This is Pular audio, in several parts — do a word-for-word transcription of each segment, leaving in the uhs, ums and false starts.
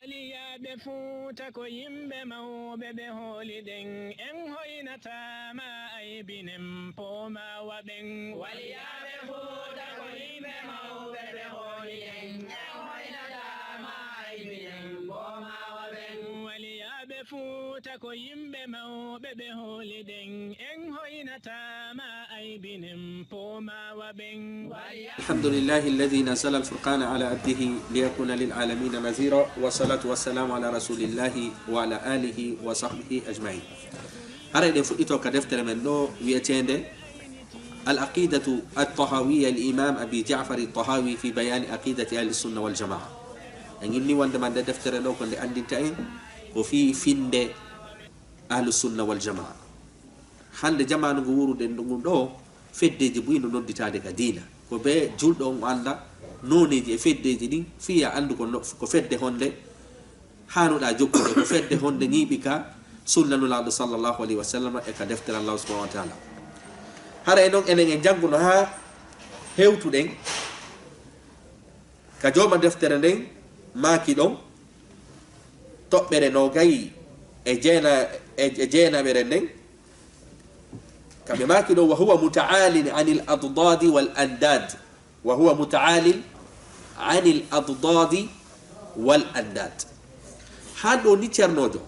Waliyaaɓe Fuuta ko yimɓe mawɓe ɓe hooli ɗen, en hoynataa ma aybinen poomawa ɓen. Waliyaaɓe Fuuta ko yimɓe mawɓe ɓe hooli ɗen, en hoynataa ma aybinen poomawa ɓen. Waliyaaɓe Fuuta ko yimɓe mawɓe ɓe hooli ɗen, en hoynataa ma aybinen poomawa ɓen. Waliyaaɓe الحمد لله الذي نزل الفرقان على عبده ليكون للعالمين نذيرا، والصلاة والسلام على رسول الله وعلى آله وصحبه أجمعين. Hara eɗen fuɗɗitoo ka deftere men ɗoo wi'eteende Al Aqidatu At Tahawiyya, Al Imam Abi Ja'far At Tahawi fi bayani aqidati Ahli Sunna wal Jamaa. En inni wonde man nde deftere ɗoo ko nde anndinta en ko fii finde Ahlu Sunna wal Jamaa. Hannde jamaanu ngu wuuruɗen ngun ɗoo, feddeeji buy no nodditaade ka diina. Ko bee julɗo on o annda nooneeji e feddeeji ɗin, fii yo a anndu ko no, ko fedde honde haanuɗaa jokkude, ko fedde honde ñiiɓi ka sunna Nulaaɗo sallallahu alayhi wa sallam e ka deftere Allaahu subhaanahu wa taala. Hara e non enen en jannguno haa hewtuɗen ka jooma deftere nden maaki ɗon, toɓɓere noogay e jeena-, e, e jeenaɓere nden, kamɓe maaki ɗon, "Wa huwa muta'aalin anil addaadi wal andaad." "Wa huwa muta'aalin anil addaadi wal andaad." Haa ɗoo ni, Ceernoojo,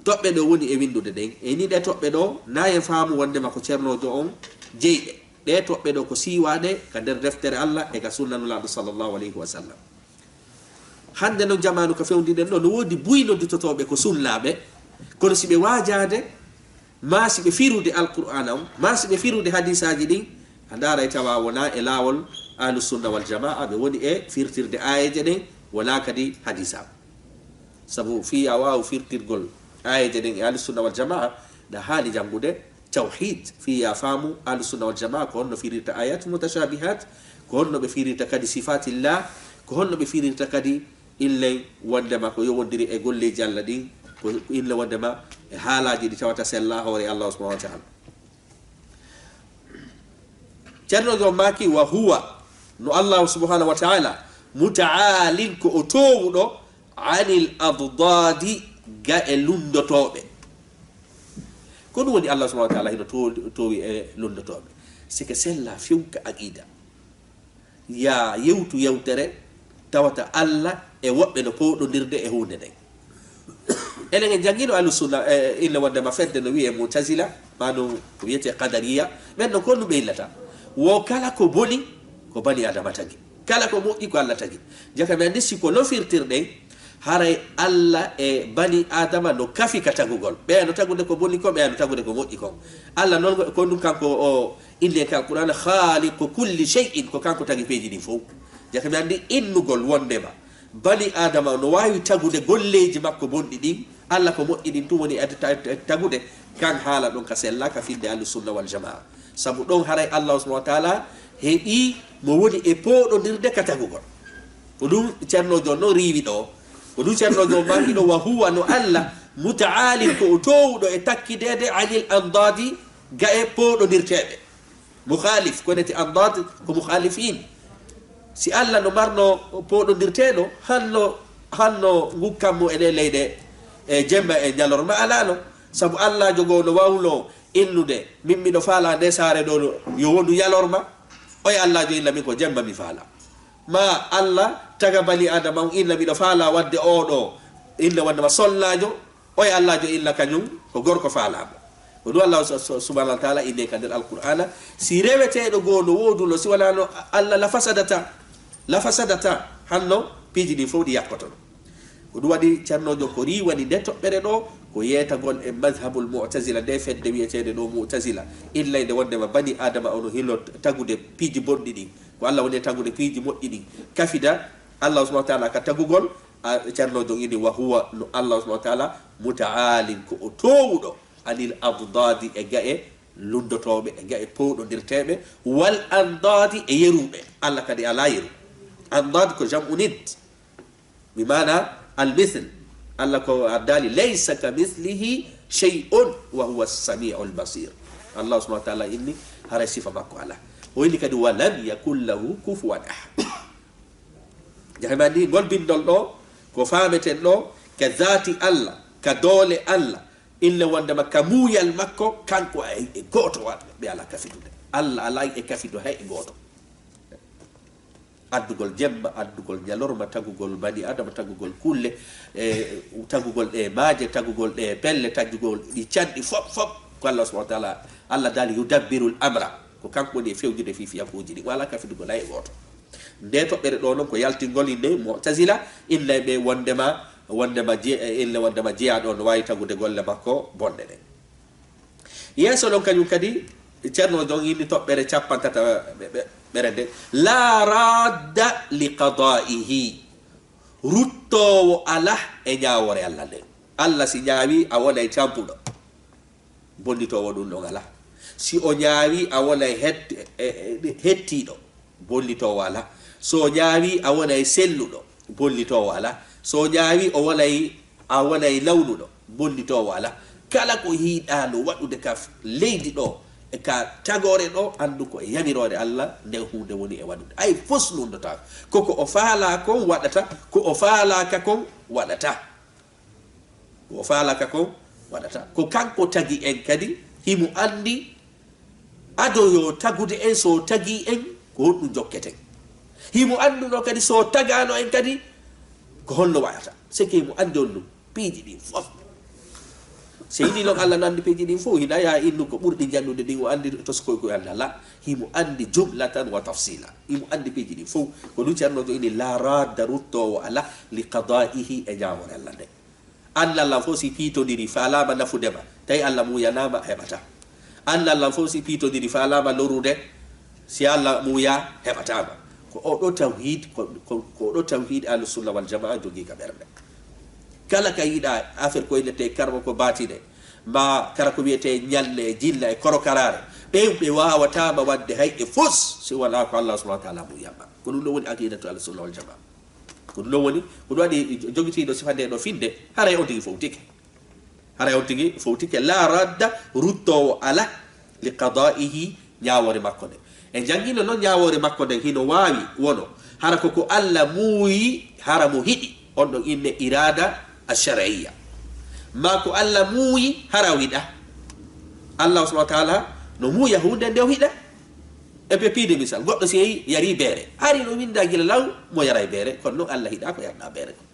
toɓɓe ɗoo woni e winndude ɗen. E ni ɗee toɓɓe ɗoo, na en faamu wonndema ko Ceernoojo on jeyi ɗe. Ɗee toɓɓe ɗoo ko siiwaaɗe ka nder deftere Alla e ka sunna Nulaaɗo sallallahu alayhi wa sallam. Hannde non jamaanu ka fewndiɗen ɗoo, no woodi buy nodditotooɓe ko sunnaaɓe, kono si ɓe waajaade, maa si ɓe firude Alqur'aana on, maa si ɓe firude hadiisaaji ɗin, a ndaaray tawa wonaa e laawol Ahlu Sunna wal Jamaa, ɓe woni e firtirde aayeeje ɗen, wonaa kadi hadiisa. Sabu fii yo a waawu firtirgol aayeeje ɗen e Ahlu Sunna wal Jamaa, ɗa haani janngude tawhiid, fii yo a faamu Ahlu Sunna wal Jamaa ko honno firirta ayatul mutashaabihaat, ko honno ɓe firirta kadi sifaatillah, ko honno ɓe firirta kadi inle wonndema ko yowondiri e golleeji Alla ɗin, ko inle wonndema e haalaaji ɗi tawata sellaa hoore Allaahu subhaanahu wa ta'aala. Ceerno Joom maaki, "Wa huwa, no Allaahu subhaanahu wa ta'aala, muta'aalin, ko o toowuɗo, anil addaadi, ga e lunndotooɓe." Ko ɗum woni Allaahu subhaanahu wa ta'aala hino too-, toowi e lunndotooɓe. Si ko sellaa few ka aqiida. Yaa yewtu yewtere tawata Alla e woɓɓe no pooɗondirde e huunde nden. Enen en janngino Ahlu Sunna, e, inle wonndema fedde no wi'ee Mu'tazila, maa no ko wi'etee Qadariya, ɓen ɗon ko honɗum ɓe illata? Wo kala ko boni, ko bani Aadama tagi. Kala ko moƴƴi, ko Alla tagi. Jaka mi anndi si ko no firtirɗen, haray Alla e bani Aadama no kafi ka tagugol. Ɓeya no tagude ko boni kon, ɓeya no tagude ko moƴƴi kon. Alla non, ko ɗum kanko o inni e ka Alqur'aana, "Khaaliqu kulli shay'in", ko kanko tagi piiji ɗin fow. Jaka mi anndi innugol wonndema bani Aadama no waawi tagude golleeji makko bonɗi ɗin, Alla ko moƴƴi ɗin tun woni e ta-, ta-, tagude, kan haala ɗon ka sellaa ka finde Ahlu Sunna wal Jamaa. Sabu ɗon haray Allaahu subhaanahu wa ta'aala heɓii mo woni e pooɗondirde ka tagugol. Ko ɗum Ceerno Joom non riiwi ɗoo. Ko ɗum Ceerno Joom maaki ɗoo, "Wa huwa", no Alla, "muta'aalin", ko o toowuɗo e takkideede, "anil andaadi", ga e pooɗondirteeɓe. Mukhaalif, ko neti andaad, ko mukhaalifiin. Si Alla no marno pooɗondirteeɗo, hanno, hanno ngun kammu e ɗee leyɗe, e jemma e ñalorma alaano. Sabu Allaajo goo no waawno innude, "Min miɗo faalaa ndee saare ɗoo yo wonu ñalorma." Oya Allaajo inna, "Min ko jemma mi faalaa." Maa Alla taga bani Aadama on inna, "Miɗo faalaa waɗde oo ɗoo", inna wonndema solnaajo. Oya Allaajo inna kañun ko gorko faalaa mo. Ko ɗum Allaahu su-, su-, subhaanahu wa ta'aala inni ka nder Alqur'aana, si reweteeɗo goo no wooduno, si wonaa no Alla, la fasadata, la fasadata, hanno piiji ɗin fow ɗi yakkotono. Ko ɗum waɗi Ceerno Joom ko riiwani nde toɓɓere ɗoo, ko yeetagol e mazhabul Mu'tazila, nde fedde wi'eteende ɗoo Mu'tazila, inlayde wonndema bani Aadama on hino tagude piiji bonɗi ɗin, ko Alla woni e tagude piiji moƴƴi ɗin, kafida Allaahu subhaanahu wa ta'aala ka tagugol, a, Ceerno Joom inni, "Wa huwa", no Allaahu subhaanahu wa ta'aala, "muta'aalin", ko o toowuɗo, "anil addaadi", e ga'e lunndotooɓe, e ga'e pooɗondirteeɓe, "wal andaadi", e yeruuɓe. Alla kadi alaa yeru. Andaad ko jam'u nidd, bi maana al misl. Alla ko addaali, "Laysa ka mislihi shay'un wa huwa as-sami'ul basir." Allaahu subhaanahu wa ta'aala inni, haray sifa makko alaa. O inni kadi, "Wa lam yakun lahu kufuwan ahad." Jahima ni, ngol binndol ɗoo, Ko faameten ɗoo, ka zaati Alla, ka doole Alla, inle wondema ka muuyal makko, kanko e, e gooto waɗ-, ɓe alaa kafidude. Alla alaa e kafidu hay e gooto. Addugol jemma, addugol ñalorma, tagugol bani Adama, tagugol kulle, e, tagugol ɗe maaje, tagugol ɗe pelle, tagugol ɗi canɗi, fop, fop. Ko Allah subhanahu wa ta'ala, Allah daali, "Yudabbirul amra." Ko kanko woni e fewjude fii fiyakuuji ɗi. Wala kafidugol hay e gooto. Nde toɓɓere ɗo non ko yaltingol inne Mu'tazila, inne ɓe wondema, wondema je-, inne wondema jeyaaɗo on no waawi tagude golle makko bonɗe ɗen. Yeeso ɗon kañum kadi, Ceerno Jon inni toɓɓere cappantato ɓe, ɓe, ɓere nde, "La radda li qadaihi." Ruttoowo alaa e ñaawoore Allah nden. Allah si ñaawi, a wonay tampuɗo. Bonnitoowo ɗum ɗon alaa. Si o ñaawi, a wonay het-, e, e, hettiiɗo. Bonnitoowo alaa. So o ñaawi, a wonay selluɗo. Bonnitoowo alaa. So o ñaawi, o wonay, a wonay lawnuɗo. Bonnitoowo alaa. Kala ko hiiɗaano waɗude ka f-, leydi ɗo, e ka tagoore ɗo, anndu ko e yamiroore Allah, nden huunde woni e waɗude. Ay fus lunndata. Ko ko o faalaa kon waɗata, ko o faalaaka kon waɗata. Ko o faalaaka kon waɗata. Ko kanko tagi en kadi, himo anndi ado yo tagude en, so o tagii en, ko honɗum jokketen. Himo annduno kadi, so o tagaano en kadi, ko honno wayata. Seke himo anndi on ɗum, piiji ɗin fof. Si yiɗi non Allah no anndi piiji ɗin fof, hina yaha innu ko ɓurɗi jannude ɗin, o anndi toskoy ko anndi Allah. Himo anndi jumlatan wa tafsila. Himo anndi piiji ɗin fof. Ko ɗum Ceerno joini, "La radda ruttoowo alaa li qadaihi e ñaawoore Allah nde." Annal lan fof si piitondiri faalaama nafude ma, tawi Allah muuyanaama, heɓataa. Annal lan fof si piitondiri faalaama lorude, si Allah muuya, heɓataama. Ko oo ɗoo tawhiid, ko, ko, ko oo ɗoo tawhiid Ahlu Sunna wal Jamaa jogii ka ɓernde. Kala ka yiɗaa affaire ko innetee karma ko baatine, maa kara ko wiyetee ñalle e jinna e korokaraare, ɓen ɓe waawataama waɗde hay e fus si wanaa ko Allah subhanahu wa taala muuyama. Ko ɗum ɗoo woni aqidatu Ahlu Sunna wal Jamaa. Ko ɗum ɗon woni, ko ɗum waɗi jogitiiɗo sifa nde ɗo finde, haray on tigi fowtike. Haray on tigi fowtike, la radda, ruttoowo alaa, li qadaihi, ñaawoore makko nden. En janngino non ñaawoore makko nden hino waawi wono, hara ko ko Allah muuyi, hara mo hiɗi, on ɗon inne iraada ash-shar'iyya. Maa ko Allah muuyi, hara o hiɗa. Allah subhanahu wa taala no muuya huunde nde o hiɗa. E ɓe piide misal, goɗɗo si yehi yari beere, hari no winda gila law mo yaray beere, kono non Allah hiɗa ko yarɗa beere kon.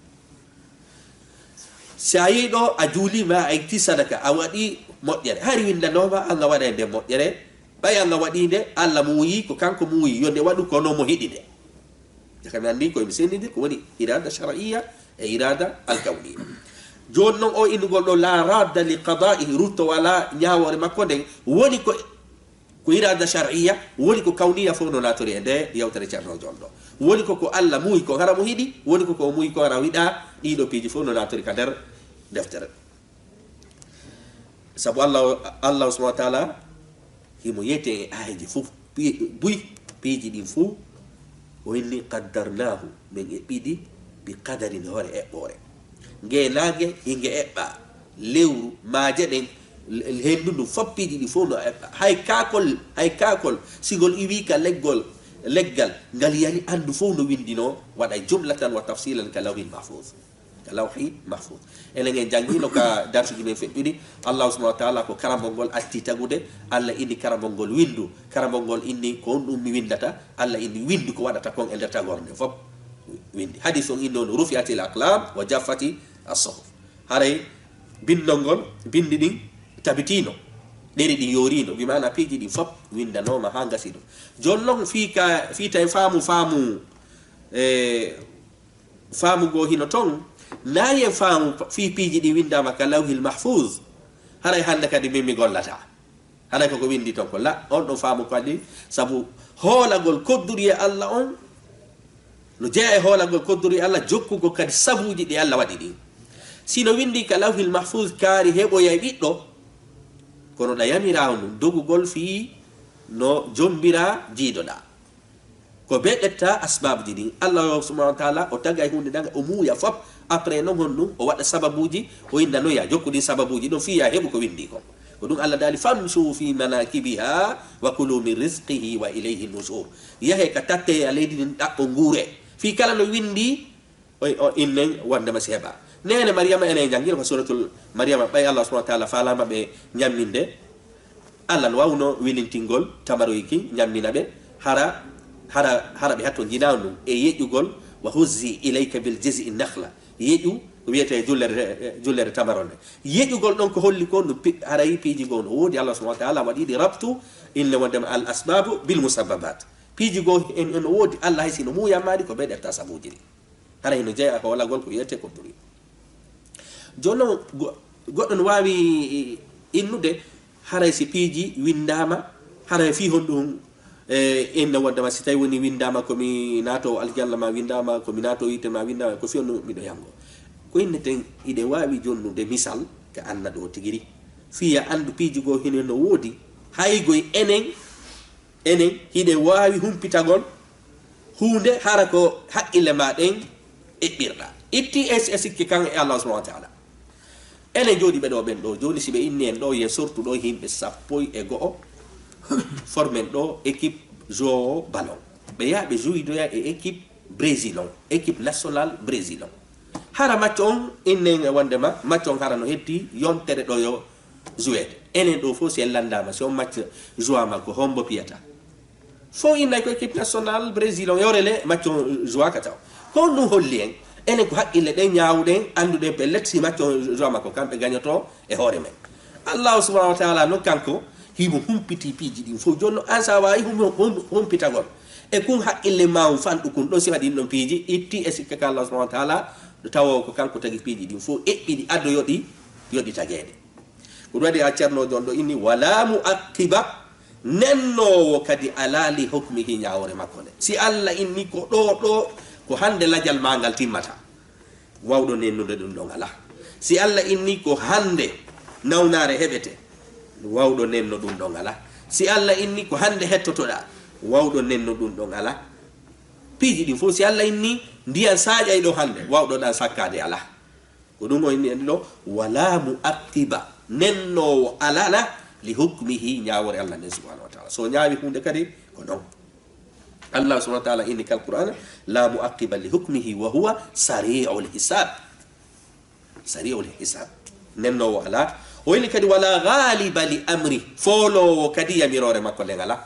Si a yehi ɗo, a juulima, a itti sadaka, a waɗi moƴƴere, hari windanooma an a waɗay nde moƴƴere, ɓay an a waɗi nde, Allah muuyi, ko kanko muuyi, yo nde waɗu kono mo hiɗi nde. Jaka mi anndi ko mi senndindir, ko woni irada shar'iyya e irada alkawniyya. Jooni non o innugol ɗo la radda li qada'ihi, rutto wala ñaawoore makko nden, woni ko Ko irada shar'iyya woni ko kawniyya fof no naatori e nde yewtere Ceerno Jon ɗo. Woni ko ko Allah muuyi ko hara mo hiɗi, woni ko ko o muuyi ko hara o hiɗa, ɗiɗo piiji fof no naatori ka nder deftere. Sabu Allah, Allah subhanahu wa taala himo yete e aayeeje fof, pi-, buy piiji ɗin fof. O inni, "Qaddarnaahu", men eɓɓiɗi, "bi qadarin", hoore eɓɓoore. Ngee naange, hinge eɓɓa, lewru, maaje ɗen, l-, l-, henndu ndun, fof piiji ɗi fof no eɓɓa. Hay kaakol, hay kaakol, si ngol iwii ka leggol, leggal, ngal yani anndu fof no winndinoo, waɗa jumlatan wa tafsilan ka lawhil mahfuz. Ka lawhi mahfuz. Enen en janngiino ka darsuji men feƴƴuɗi, Allahu subhanahu wa taala ko karambol ngol atti tagude, Allah inni karambol ngol winndu, karambol ngol inni ko honɗum mi winndata, Allah inni winndu ko waɗata kon e nder tagoore nden fof. Winndi. Hadis on inni on, "Rufi'atil aqlam wa jaffati as-suhuf." Haray binndol ngol, binndi ɗin tabitiino, ɗeri ɗin yooriino, bi maana piiji ɗin fof winndanooma haa ngasi ɗum. Jooni non fii ka, fii tawi faamu, faamu, e, faamu goo hino ton, naa yen faamu fii piiji ɗin winndaama ka lawhil mahfuz, haray hannde kadi min mi gollataa. Haray ko ko winndi ton ko la, on ɗon faamu kadi, sabu hoolagol kodduri e Allah on, no jeyaa e hoolagol kodduri e Allah, jokkugol kadi sabuuji ɗi Allah waɗi ɗin. Si no winndi ka lawhil mahfuz kaari heɓoyay ɓiɗɗo, kono ɗa yamiraa on ɗum dogugol fii no jombira jiidoɗaa. Ko ɓe ƴetta asbaabuji ɗin. Allah subhanahu wa taala o tagay huunde nanga, o muuya fop. Après non honɗum? O waɗa sababuuji, o innanoya jokkuɗin sababuuji ɗon fii ya heɓu ko winndi kon. Ko ɗum Allah daali, "Famshu fi manakibiha wa kulu min rizqihi wa ilayhi nushur." Yahe ka tatte a leydi ndin ɗaɓɓo nguure. Fii kala no winndi, O, o innen wonndema si heɓa. Neene Mariyama enen janngino ko suuratul Mariyama, ɓay Allah subhanahu wa ta'ala faalaama ɓe ñamminde, Allah no waawno wilintingol tamaroy kin ñammina ɓe, hara, hara, hara ɓe hatto njinaano ɗum e yeƴugol, wa huzzi ilayka bil jiz'i nakhla. Yeƴu, ko wiyetee jullere, jullere tamaro nde. Yeƴugol ɗon ko holli ko ɗum pi-, haray piiji goo no woodi, Allah subhanahu wa ta'ala waɗi ɗi rabtu, inne wonndema al asbabu bil musabbabat. Piiji goo en, en no woodi, Allah hay si no muuyammaɗi ko ɓe ɗerta sabuuji ɗi. Hara hino jeyaa e hoolagol ko wiyetee ko duri. Jooni non, go-, goɗɗo no waawi innude, haray si piiji winndaama, haray fii honɗun, e, inna wonndema si tawi woni winndaama ko mi naatoowo aljanna, ma winndaama ko mi naatoowo yiite, ma winndaama ko fii honɗun miɗo yanngoo. Ko inneten, hiɗen waawi jonnude misal ka anna ɗoo tigiri. Fii a anndu piiji goo hino no woodi, hay goy enen, enen hiɗen waawi humpitagol huunde hara ko haqqille maa ɗen eɓɓirɗaa. Itti e, e sikke kan e Allah subhanahu wa ta'ala. Enen jooɗiiɓe ɗoo ɓen ɗoo, jooni si ɓe inni en ɗoo, yen sortu ɗoo yimɓe sappo e go'o, formen ɗoo équipe jouowo ballon. Ɓe yaha ɓe jouidoya e équipe Brésil on, équipe nationale Brésil on. Hara match on, innen e wonndema, match on hara no heddii yontere ɗoo yo joueede. Enen ɗoo fow si en lanndaama, si on match jouaama ko hombo piyata? Fow innay ko équipe nationale Brésil on, yewre le match on jouaka taw. Ko honɗun holli en? Enen ko haqqille ɗen ñaawuɗen, annduɗen pellet si match on jouaama ko kamɓe gañotoo e hoore men. Allahu subhanahu wa ta'ala non kanko, himo humpitii piiji ɗin fow. Jooni non an si a waawi hum-, hum-, humpitagol e kun haqqille maa on fanɗu kun ɗon sifa ɗin ɗon piiji, itti e sikke ka Allah subhanahu wa ta'ala, ɗo tawoo ko kanko tagi piiji ɗin fow, eɓɓi ɗi ado yo ɗi, yo ɗi tageede. Ko ɗum waɗi a Ceerno on ɗo inni, "Wala mu'aqqiba", nennoowo kadi alaa li hukmihi, ñaawoore makko nde. Si Allah inni ko ɗoo, ɗoo, ko hannde lajal maa ngal timmata, waawɗo nennude ɗum ɗon alaa. Si Allah inni ko hannde nawnaare heɓete, waawɗo nenno ɗum ɗon alaa. Si Allah inni ko hannde hettotoɗaa, waawɗo nenno ɗum ɗon alaa. Piiji ɗin fow, si Allah inni ndiyan saaƴay ɗoo hannde, waawɗo ɗan sakkaade alaa. Ko ɗum o inni en ɗo, "Wala mu'aqqiba", nennoowo alana, "li hukmihi", ñaawoore Allah nden subhanahu wa ta'ala. So ñaawi huunde kadi, ko non. Allah subhanahu wa ta'ala inni kal Qur'an, "La mu'aqqiba li hukmihi wa huwa sari'ul hisab." Sari'ul hisab. Nennoowo alaa. O inni kadi, "Wala ghaliba li amri", fooloowo kadi yamiroore makko nden alaa.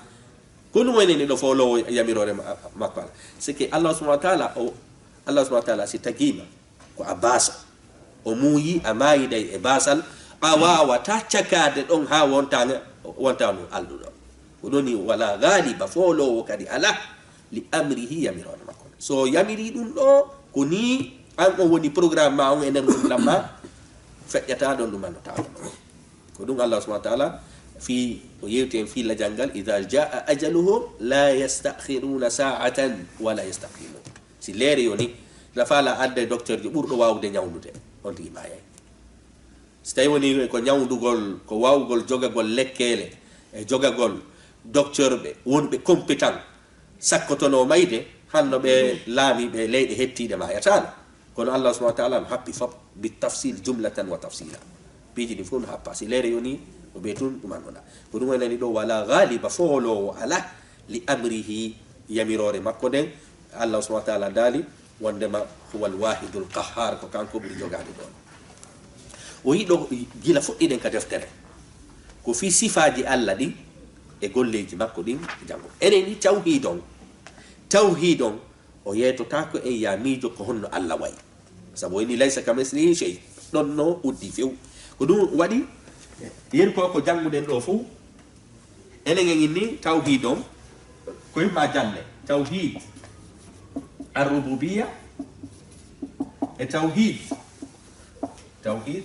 Ko ɗum o inni ɗo fooloowo yamiroore ma-, makko alaa. C'est que Allah subhanahu wa ta'ala, o, Allah subhanahu wa ta'ala si tagiima, ko a baaso. O muuyi, a maayiday e baasal, a waawataa cakaade ɗon haa wonta, wonta no alɗuɗo. Ko ɗon ni wala ghaliba, fooloowo kadi alaa, li amrihi, yamiroore makko. So yamiri ɗum ɗo, ko ni an on woni programme ma on e nder ngurndan ma, feƴƴataa ɗon ɗum anndotaa ɗon. Ko ɗum Allah subhanahu wa ta'ala fii, o yewti en fii lajal ngal, "Idha jaa ajaluhum la yastakhiruna sa'atan wa la yastaqdimun." Si leere yoni, la faala adda e docteur jo ɓurɗo waawude ñawndude, on tigi maayay. Si tawi woni ko ñawndugol, ko waawugol jogagol lekkeele, e jogagol docteur ɓe, wonɓe compétent, sakkotonoo mayde, hanno ɓe laamiiɓe leyɗe hettiiɗe maayataano. Kono Allah subhanahu wa ta'ala no happi fop, bi tafsil jumlatan wa tafsila. Piiji ɗin fof no happa. Si leere yoni, ko ɓe tun ɗum annduɗa. Ko ɗum wonani ɗo, wala ghaliba, fooloowo ala, li amrihi, yamiroore makko nden. Allah subhanahu wa ta'ala daali, wondema huwal wahidul qahhar, ko kanko ɓuri jogaade ɗon. O yiɗo gila fuɗɗiɗen ka deftere. Ko fii sifaaji Allah ɗin e golleeji makko ɗin janngo. Enen ni tawhiid on, tawhiid on, o yeetotaako en yaa miijo ko honno Allah wayi. Sabu o inni, "Laysa kamislihi shay." Ɗon no uddi few. Ko ɗum waɗi, yeru ko, ko jannguɗen ɗo fow, enen en inni tawhiid on, ko yimma janne. Tawhiid ar-rububiyya e tawhiid, tawhiid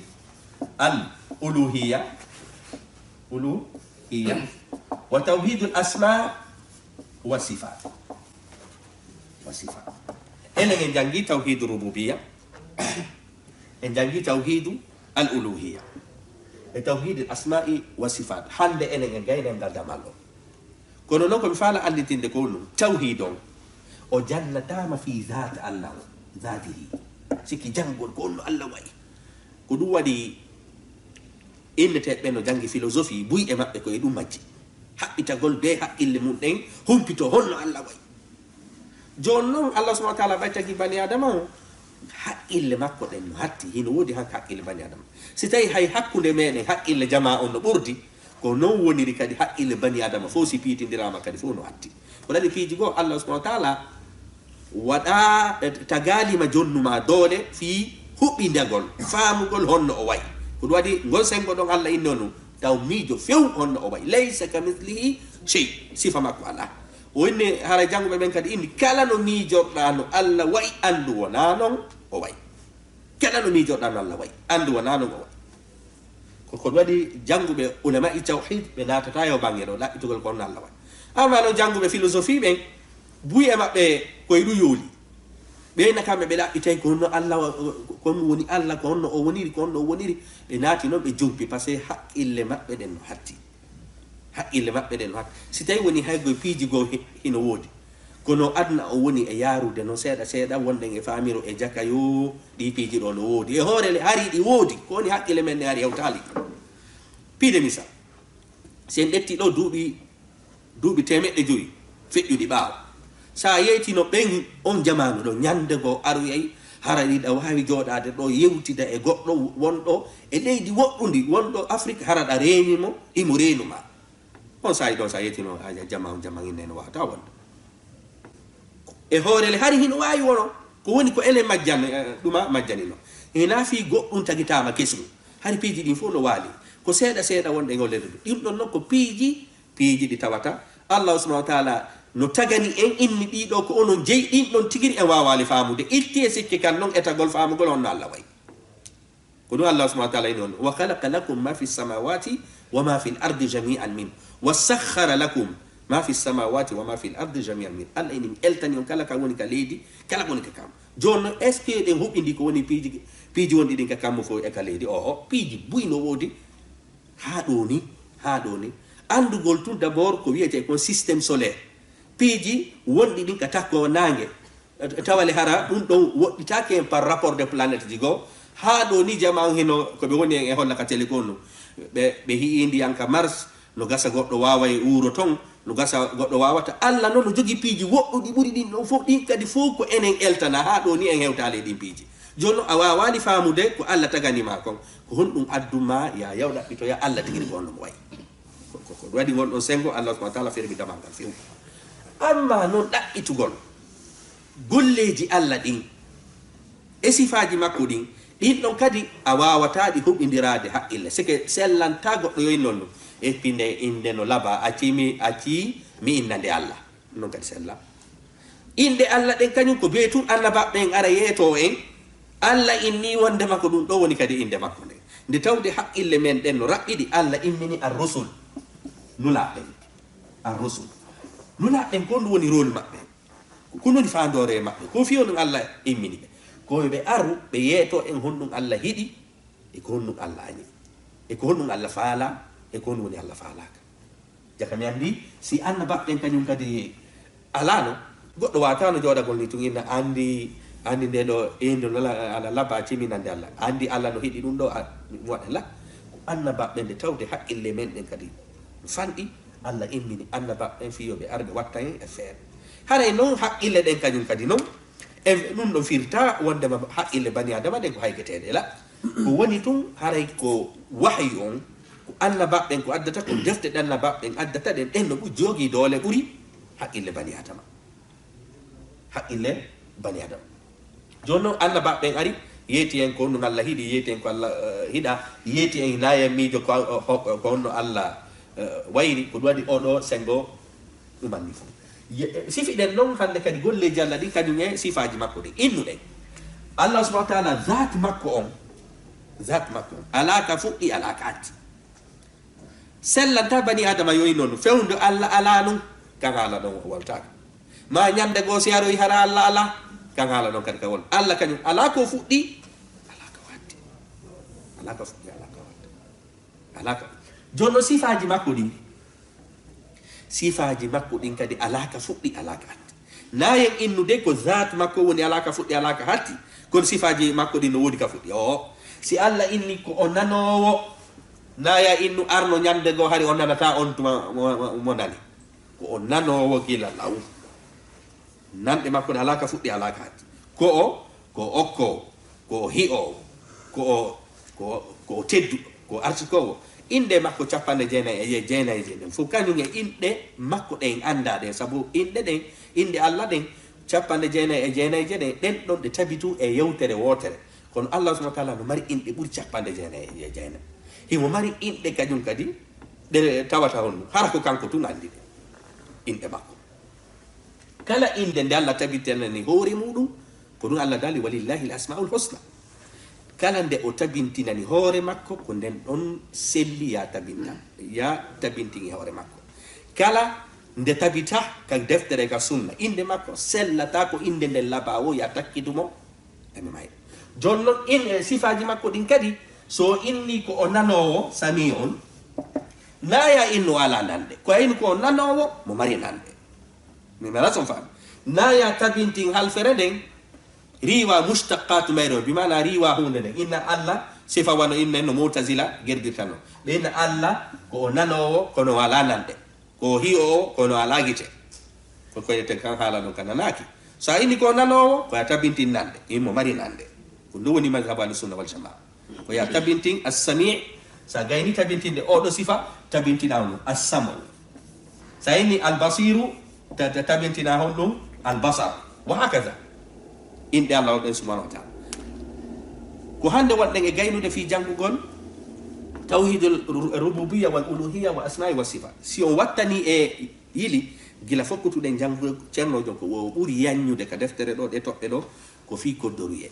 al-uluhiyya, uluhiyya, wa tawhiidul asma wa sifaat. Wa sifaat. Enen en janngi tawhiidu rububiyya, en janngi tawhiidu al uluhiyya, e tawhiidul asma'i wa sifaat. Hannde enen en gayna ngal damal ɗo. Kono non ko mi faala annditinde ko ɗum, tawhiid on, o jannataama fii zaat Allah on, zaatihi. Sikki janngol ko honno Allah wayi. Ko ɗum waɗi inneteeɓe ɓe no janngi philosophie, buy e maɓɓe ko e ɗum majji. Haɓɓitagol bee haqqille mum ɗen, humpito honno Allah wayi. Jooni non, Allah subhanahu wa ta'ala ɓay tagi bani Aadama on, Haqqille makko ɗen no hatti, hino woodi han haqqille bani Adama. Si tawi hay hakkunde meɗen haqqille jamaa on no ɓurdi, ko non woniri kadi haqqille bani Adama fow si piitindiraama kadi fow no hatti. Ko ɗaɗi piiji goo, Allah subhanahu wa ta'ala waɗa, eh, tagaali ma jonnu ma doole fii huɓindagol, faamugol honno o wa'i. Ko ɗum waɗi ngol sengo ɗon Allah inni on ɗum, taw miijo few honno o wa'i. "Laysa kamithlihi shay." Sifa makko alaa. O inni, haray jannguɓe ɓen kadi inni, kala no miijorɗaa no Allah wa'i, anndu wonaa non o wa'i. Kala no miijorɗaa no Allah wa'i, anndu wonaa non o wa'i. Ko, ko ɗum waɗi jannguɓe ulama'i tawhid, ɓe naatataa yo baŋŋe ɗo, ɗaɓɓitugol ko honno Allah wa'i. Amma non jannguɓe philosophie ɓen, buy e maɓɓe ko e ɗum yooli. Ɓe na kamɓe ɓe ɗaɓɓitay ko honno Allah wa-, ko honno woni Allah, ko honno o woniri, ko honno o woniri. Ɓe naati non ɓe jumpi, parce que haqqille maɓɓe ɗen no hatti. Haqqille maɓɓe ɗen no hatti. Si tawi woni hay goy piiji goo hi-, hino woodi. Kono aduna o woni e yaarude non seeɗa seeɗa, wonɗen e faamiro e jaka yo ɗii piiji ɗoo no woodi. E hoore le hari ɗi woodi. Ko woni haqqille men ɗen hari hewtaali. Piide misal. Si en ƴetti ɗoo duuɓi, duuɓi teemeɗɗe jowi feƴƴuɗi ɓaawo. Si a yeytino ɓen on jamaanu ɗon, ñande goo aroyay, hara hiɗa waawi jooɗaade ɗoo, yewtida e goɗɗo wonɗo e leydi woɗɗundi, wonɗo Afrik, hara ɗa reeni mo, himo reenu ma. On saa'i ɗon, si a yeytino, a, jama on, jama inne no waawata wonde. E hoore le, hari hino waawi wono, ko woni ko enen majjan, eh, ɗuma majjanino. Hinaa fii goɗɗum tagitaama kesum. Hari piiji ɗin fow no waali. Ko seeɗa seeɗa wonɗen e leydi ndin. Ɗin ɗon non ko piiji piiji ɗi tawata. Allahu subhanahu wa ta'ala no tagani en inni ɗii ɗoo ko onon jeyi, ɗin ɗon tigiri en waawaali faamude. Itti e sikke kan non etagol faamugol honno Allah wa'i. Ko ɗum Allah subhanahu wa ta'ala inni on, "Wa khalaqa lakum ma fi samawati wa ma fil ardi jami'an min. Wa sakhkhara lakum ma fi samawati wa ma fil ardi jami'an min." Allah inni mi eltani on kala ka woni ka leydi, kala ka woni ka kam. Jooni non, est-ce que ɗen huɓindii ko woni piiji, piiji wonɗi ɗin ka kammu fow e ka leydi? Oho, piiji buy no woodi. Haa ɗoo ni, haa ɗoo ni. Anndugol tun d'abord ko wi'etee kon système solaire. Piiji wonɗi ɗin ka takko naange. Tawale hara ɗun ɗon woɗɗitaaki en par rapport de planète ji goo. Haa ɗoo ni jamaa on hino ko ɓe woni en e holla ka télé kon no. Ɓe, ɓe hi'i ndiyan ka Mars, no gasa goɗɗo waaway wuuro ton, no gasa goɗɗo waawata. Alla non no jogii piiji woɗɗuɗi ɓuri ɗin ɗon fow, ɗin kadi fow ko enen eltana. Haa ɗoo ni en hewtaali e ɗin piiji. Jooni non a waawaali faamude ko Alla tagani ma kon. Ko honɗun addu ma ya yaw ɗaɓɓitoya Alla tigi ko honno mo wa'i? Ko, ko, ko ɗun waɗi ngon ɗon sengo, Allah subhanahu wa ta'ala fermi damal ngal few. Amma non ɗaɓɓitugol golleeji Allah ɗin e sifaaji makko ɗin, ɗin ɗon kadi a waawataa ɗi huɓindiraade haqqille. Sike sellantaa goɗɗo yoy non ɗum. E pinde innde no laba, a cimi, a ci, mi inna nde Allah. Non kadi sella. Inɗe Alla ɗen kañun ko bee tun annabaaɓe ɓen ara yeetoo en. Alla inni wondema ko ɗun ɗoo woni kadi innde makko nden. Nde tawde haqqille men ɗen no raɓɓiɗi, Alla immini ar-rusul. Nulaaɓe ɓen. Ar-rusul. Nulaaɓe ɓen ko honɗun woni rôle maɓɓe? Ko honɗun woni faandoore maɓɓe? Ko fii honɗun Alla immini ɓe? Ko yo ɓe aru, ɓe yeetoo en honɗun Alla hiɗi, e ko honɗun Alla añi, e ko honɗun Alla faalaa, e ko honɗun woni Alla faalaaka. Jaka mi anndi, si annabaaɓe ɓen kañun kadi alaano, goɗɗo waawataano jooɗagol ni tun inna anndi, anndi nde ɗoo innde no la-, ala laba ciminande Alla. Anndi Alla no hiɗi ɗun ɗoo, a, mi waɗa la. Ko annabaaɓe ɓen nde tawde haqqille men ɗen kadi no fanɗi, Alla immini annabaaɓe ɓen fii yo ɓe ar ɓe watta en e feere. Haray non haqqille ɗen kañun kadi non, e ɗun ɗon firta wondema haqqille bani Aadama ɗen ko haygeteeɗe la. Ko woni tun, haray ko wahayu on, ko annabaaɓe ɓen ko addata, ko defte ɗe annabaaɓe ɓen addata ɗen, ɗen no ɓuri jogii doole ɓuri haqqille bani Aadama. Haqqille bani Aadama. Jooni non, annabaaɓe ɓen ari, yeeti en ko honno Alla hiɗi, yeeti en ko Alla, eh, hiɗa, yeeti en hinaa en miijo ko, ko, ko honno Alla, eh, wayri, ko ɗun waɗi oo ɗoo sengo ɗumanni fow. Ye-, sifi ɗen non hannde kadi golleeji Alla ɗin, kañun e sifaaji makko ɗin innuɗen. Allah subhanahu wa ta'ala, zaat makko on, zaat makko on, alaa ka fuɗɗi, alaa ka hatti. Sellantaa bani Aadama yoy non, fewndo Alla alaa non, kan haala ɗon o wontaaka. Maa ñande goo si aroyi hara Alla alaa, kan haala ɗon kadi ka won. Alla kañun alaa ko fuɗɗi, alaa ko hatti. Alaa ko fuɗɗi, alaa ko hatti. Alaa ka. Jooni non sifaaji makko ɗin, sifaaji makko ɗin kadi alaa ka fuɗɗi, alaa ka hatti. Naa en innude ko zaat makko woni alaa ka fuɗɗi, alaa ka hatti, kono sifaaji makko ɗin no woodi ka fuɗɗi. Oo, si Alla inni ko o nanoowo, naa ya innu arno ñande goo hari o nanataa on tuma mo, mo, mo nani. Ko o nanoowo gila law. Nanɗe makko ɗe alaa ka fuɗɗi, alaa ka hatti. Ko o Ko o okkoowo, ko o hi'oowo, ko o, ko o, ko o tedduɗo, ko o arsikoowo. Inɗe makko capanɗe jeenayi e je-, jeenayi e jeeɗiɗi ɗen fof, kañum e inɗe makko ɗen anndaa ɗen, sabu inɗe ɗen, inɗe Alla ɗen, capanɗe jeenayi e jeenayi je ɗen, ɗen ɗon ɗe tabitu e yewtere wootere. Kono Allah subhanahu wa ta'ala no mari inɗe ɓuri capanɗe jeenayi e jeenayi. Himo mari inɗe kañum kadi ɗe tawata honno, hara ko kanko tun anndi ɗe, inɗe makko. Kala innde nde Allah tabintinani hoore muɗum, ko ɗum Allah daali, "Walillahi al-asma'ul husna." Kala nde o tabintinani hoore makko, ko nden ɗon selli ya tabinta, ya tabintin e hoore makko. Kala nde tabita ka deftere ka sunna, innde makko sellata ko innde nden labaawo ya takkitu mo, emi may. Jon non in, e sifaaji makko ɗin kadi, so o inni ko o nanoowo, sami'un, na ya innu ala nande. Ko a inni ko o nanoowo, mo mari nande. Mi mara son faam. Na ya tabintin halfere nden, riiwa mushtaqatu mayre on, bi maana riiwa huunde nden. Inna Allah, sifa wano inna no Mu'tazila gerdirtano. Ɓe inna Allah ko o nanoowo, kono wala nande. Ko o hi'oowo, kono alaa gite. Ko koyeten kan haala ɗon ka nanaaki. So a inni ko o nanoowo, ko a tabintin nande. Himo mari nande. Ko ɗum woni mazhabu Ahli Sunna wal Jamaa. Ko ya tabintin as-sami', sa gayni tabintinde oɗo sifa, tabintina on as-sam'u. Sa inni al-basiru, ta-, ta-, tabintina on ɗum al-basar. Wa hakaza. Inɗe Allah on ɗen subhanahu wa ta'ala. Ko hannde wonɗen e gaynude fii janngugol tawhidul ru-, rububiyya wal uluhiyya wa asma'i wa sifa. Si on wattani e yili, gila fokkutuɗen janngugol Ceerno Jon ko o ɓuri yaññude ka deftere ɗo, ɗe toɓɓe ɗo, ko fii koddoruyee.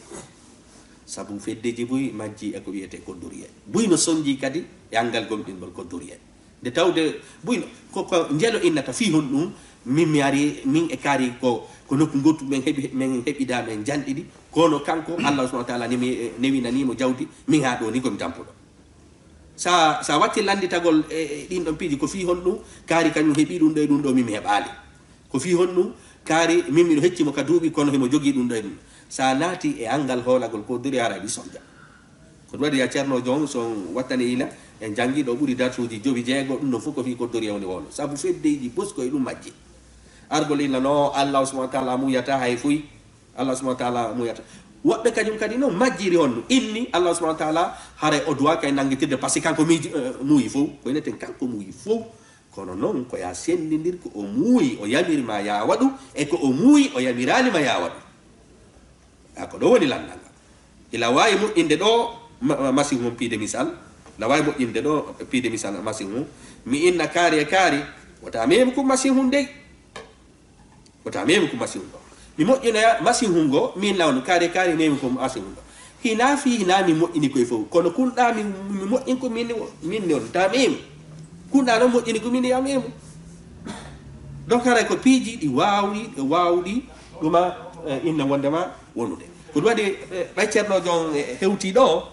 Sabu feddeji buy majji e ko wi'etee koddoruyee. Buy no sonji kadi e anngal gomɗingol koddoruyee. Nde tawde buy no, ko, ko njelo innata fii honɗum, min mi ari, min e kaari ko, ko nokku ngootu men heɓi, men heɓidaa men janɗiɗi, kono kanko, Allah subhanahu wa ta'ala nemi-, newinanii mo jawdi, min haa ɗoo ni ko mi tampuɗo. Sa, sa watti lannditagol e, e ɗin ɗon piiji, ko fii honɗum, kaari kañum heɓi ɗum ɗo e ɗum ɗo, min mi heɓaali. Ko fii honɗum, kaari min miɗo hecci mo ka duuɓi, kono himo jogii ɗum ɗo e ɗum. Sa naati e anngal hoolagol ko duri hara e ɗi sonja. Ko ɗum waɗi ya Ceerno Jon, so on wattani yila, en janngi ɗo ɓuri darsuuji jowi jeego, ɗum ɗon fof ko fii koddoruyee woni wowlo. Sabu feddeeji bosko e ɗum majji. Argol ila no Allah subhanahu wa ta'ala muuyata hay fuy, Allah subhanahu wa ta'ala muuyata. Woɓɓe kañum kadi non majjiri honno, inni Allah subhanahu wa ta'ala haray o duwaaka e nanngitirde, par ce que kanko miiji, eh, muuyi fow. Ko enen ten kanko muuyi fow. Kono non ko ya senndindir ko o muuyi, o yamiri ma ya waɗu, e ko o muuyi, o yamiraali ma ya waɗu. A ko ɗo woni lanndal ngal. Ila waawi moƴƴinde ɗo ma-, ma-, masiŋ mum piide misal. Ila waawi moƴƴinde ɗo piide misal masiŋ mum. Mi inna kaari e kaari, wota meemu ko masiŋ hun dey. Wota meemu ko masiŋ hun ɗo. Mi moƴƴinoya masiŋ hun go, mi inna on kaari e kaari meemu ko masiŋ hun ɗo. Hina fii hina mi moƴƴini koye fof. Kono kunɗa mi, mi moƴƴin ko min, min ni on ta meemu. Kunɗa non moƴƴini ko min ya meemu. Donc haray ko piiji ɗi waawɗi, ɗi waawɗi, ɗuma, eh, inna wondema wonude. Ko ɗum waɗi, eh, ɓay Ceerno Jon, eh, hewti ɗo,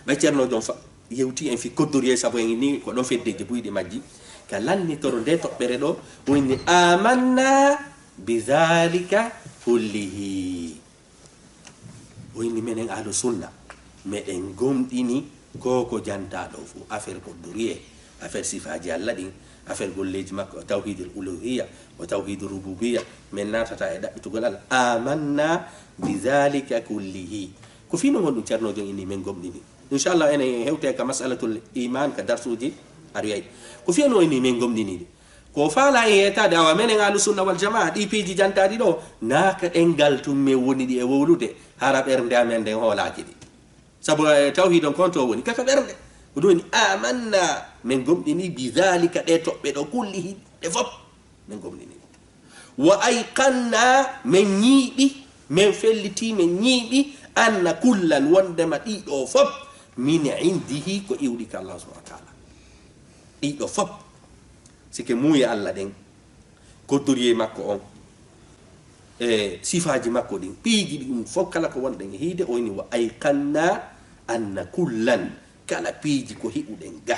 ɓay Ceerno Jon fa-, yewti en fii koddoruyee, sabu en ni ko ɗon feddeeji buy ɗi majji. Ka lannitoro nde toɓɓere ɗo, o inni, "Amanna bi zalika kullihi." O inni, "Menen ahlu sunna, meɗen gomɗini ko ko jantaa ɗo fof, affaire koddoruyee, affaire sifaaji Alla ɗin, affaire golleeji makko, tawhidul uluhiyya, wa tawhidul rububiyya, men naatata e ɗaɓɓitugol Alla. Amanna bi zalika kullihi." Ko fii non honɗum Ceerno Jon inni men gomɗini? Inchallah, enen hewte ka mas'alatul iman ka darsuuji ariyay. Ko fii non inni men gomɗini ɗi. Ko faala e yeetaade, awa, menen ahlu sunna wal jamaa, ɗi piiji jantaaɗi ɗo, naa ka ɗenngal tun men woni ɗi e wowlude, hara ɓernde amen nden hoolaaki ɗi. Sabu, eh, tawhiid on kon to woni, kaka ɓernde. Ko ɗum woni, amanna, men gomɗini bi zalika, ɗe toɓɓe ɗo, kullihi, ɗe fof, men gomɗini. Wa ayqanna, men ñiiɓi, men felliti, men ñiiɓi, anna kullan, wondema ɗi ɗo fof, min indihi, ko iwɗi ka Allah subhanahu wa ta'ala. Ɗi ɗo fof, si ke muuye Allah ɗen, koddoriyee makko on, e sifaaji makko ɗin, piiji ɗin fof kala ko wonɗen e hiide, o inni, wa ayqanna anna kullan, kala piiji ko hiɓuɗen ga,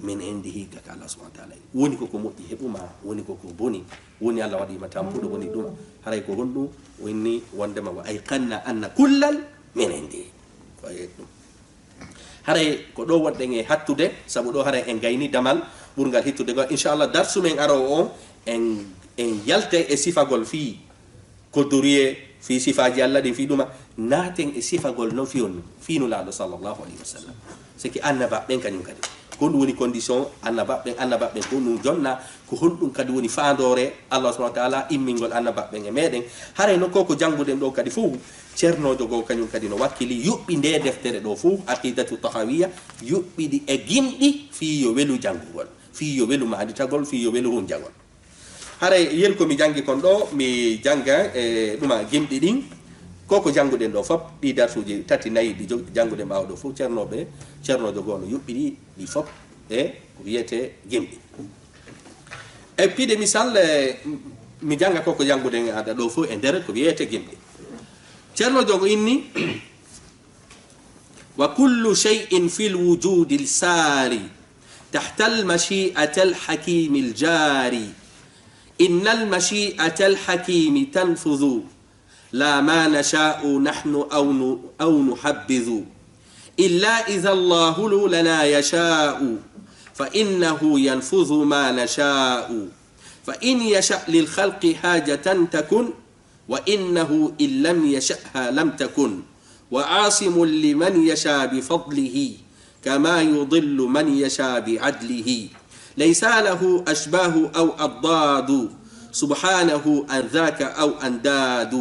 min indihi ga ka Allah subhanahu wa ta'ala. Woni ko ko moƴƴi heɓuma, woni ko ko boni, woni Allah waɗi ma tampuɗo, woni ɗum. Haray ko honɗum? O inni wondema wa ayqanna anna kullan min indihi. Ko e ɗum. Haray ko ɗo wonɗen e hattude, sabu ɗo haray en gayni damal ɓurngal hittude goo. Inchallah, darsu men aroowo on, en, en yaltay e sifagol fii koddoriyee, Fii sifaaji Alla ɗin, fii ɗuma, naaten e sifagol non fii on, fii Nulaaɗo sallallahu alayhi wa sallam. C'est que annabaɓe ɓen kañum kadi. Ko ɗum woni condition annabaɓe ɓen, annabaɓe ɓen ko ɗum jonna, ko honɗum kadi woni faandoore Allah subhanahu wa ta'ala immingol annabaɓe ɓen e meɗen. Haray non ko ko jannguɗen ɗo kadi fow, cernoojo goo kañum kadi no wakkili yuɓɓi nde deftere ɗo fow, Aqidatu Tahawiyya, yuɓɓi ɗi e gimɗi fii yo welu janngugol, fii yo welu maanditagol, fii yo welu hunjagol. Haray yeru ko mi janngi kon ɗo, mi jannga e ɗuma gimɗi ɗin. Ko ko jannguɗen ɗo fop, ɗi darsuuji tati, nayi ɗi jo-, jannguɗen ɓaawo ɗo fof, cernooɓe, cernoojo goo no yuɓɓi ɗi, ɗi fop e ko wiyetee gimɗi. E piide misal, e, mi jannga ko ko jannguɗen ada ɗo fof e nder ko wiyetee gimɗi. Cernoojo on inni, وكل شيء في الوجود الساري تحت المشيئة الحكيم الجاري. إن المشيئة الحكيم تنفذ لا ما نشاء نحن أو ن-، أو نحبذ. إلا إذا الله لنا يشاء فإنه ينفذ ما نشاء. فإن يشأ للخلق حاجة تكن وإنه إن لم يشأها لم تكن. وعاصم لمن يشاء بفضله كما يضل من يشاء بعدله. ليس له أشباه أو أضداد سبحانه عن ذاك أو أنداد.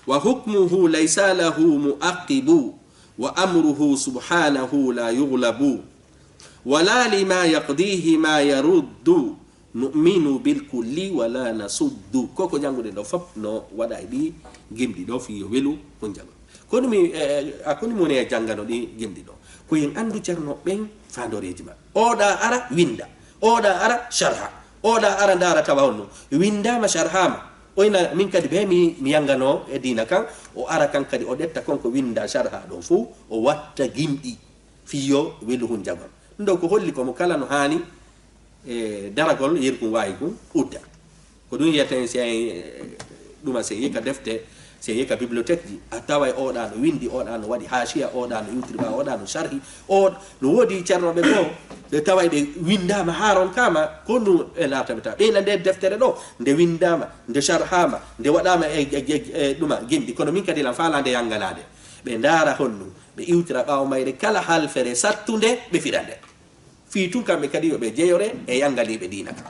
وحكمه ليس له معقب وأمره سبحانه لا يغلب. ولا لما يقضيه ما يرد نؤمن بالكل ولا نسد. Ko ko jannguɗen ɗo fop no waɗa e ɗi gimɗi ɗo fii yo welu hunjagol. Kono mi, eh, a kono mi woni e janngano ɗi gimɗi ɗo. Ko en anndu Ceerno ɓen faandooreeji maɓɓe. Oɗa ara winnda. Oɗa ara sharha. Oɗa ara ndaara tawa honno. Winndaama, sharhaama. Oyna min kadi ɓe mi, mi yannganoo e diina kan. O ara kan kadi o ɗetta kon ko winnda sharha ɗon fow. O watta gimɗi. Fii yo welu hunjagol. Ɗum ɗo ko holli ko mo kala no haani, e, daragol yeru kun waawi kun udda. Ko ɗum yiyata en si en, e, ɗuma si en yi'i ka defte, si en yi'i ka bibliothèque ji, a taway oɗa no windi, oɗa no waɗi haashiya, oɗa no iwtiri ɓaawo, oɗa no sharhi, o, no woodi ceernooɓe goo, ɓe taway ɓe winndaama haa ronkaama, ko ɗum e laataɓe tawa. Ɓeyna nde deftere ɗo, nde winndaama, nde sharhaama, nde waɗaama e, e, e, e ɗuma gimɗi, kono min kadi lan faalaa nde yannganaade. Ɓe ndaara honɗum. Ɓe iwtira ɓaawo mayre kala halfere sattunde, ɓe fiɗa nde. Fii tun kamɓe kadi yo ɓe jeyore e yannganiiɓe diina kan.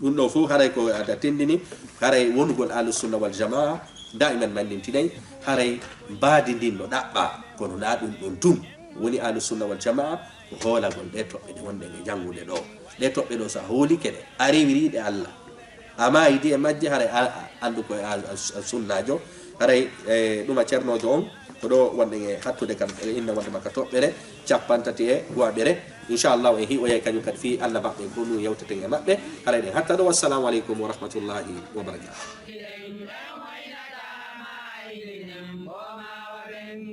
Ɗum ɗoo fow haray ko ada tendini, haray wonugol Ahlu Sunna wal Jamaa, daa'iman mannintinay, haray mbaadi ndin no ɗaɓɓaa, kono naa ɗum ɗon tun woni Ahlu Sunna wal Jamaa, ko hoolagol ɗee toɓɓe ɗe wonɗen e janngude ɗoo. Ɗee toɓɓe ɗoo, so a hoolike ɗe, a rewiri ɗe Alla, a maayidi e majje, haray a, a, anndu ko a, a, a sunnaajo. Haray, e, ɗuma ceernoojo on, ko ɗoo wonɗen e hattude kan, e inna wonde makka toɓɓere cappanɗe tati e go'aɓere. Inchallahu, en hi'oyay kañum kadi fii annabaɓe ɓen, ko ɗum yewteten e maɓɓe. Haray ɗen hatta ɗoo. Wassalamu aleykum wa rahmatullahi wa barakatuh.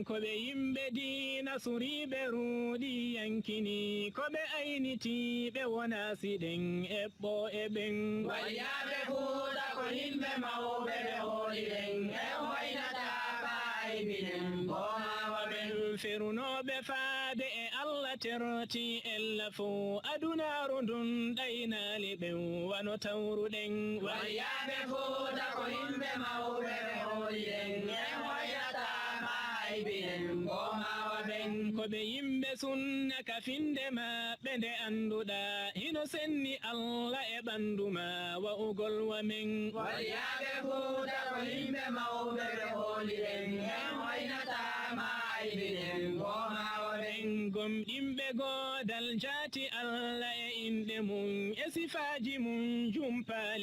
Ko ɓe yimɓe diina suriiɓe ruuɗi yankini, ko ɓe ayniti ɓe wona si ɗen eɓɓo e ɓen. Waliyaaɓe Fuuta ko yimɓe mawɓe ɓe hooli ɗen, en hoynataa ma aybinen, boomawa ɓen. Ferunooɓe faade e Alla terti ella fow, adunaaru ndun ɗaynaali ɓen wano tawruɗen. Waliyaaɓe Fuuta ko yimɓe mawɓe ɓe hooli ɗen, en hoynataa ma aybinen, boomawa ɓen. Ko ɓe yimɓe sunna ka finde maɓɓe nde annduɗaa, hino senni Alla e ɓanndu ma wa'ugol wa men. Waliyaaɓe Fuuta ko yimɓe mawɓe ɓe hooli ɗen, en hoynataa ma aybinen, boomawa ɓen. Gomɗinɓe goodal jaati Alla e inɗe mun, e sifaaji mun jumpaali.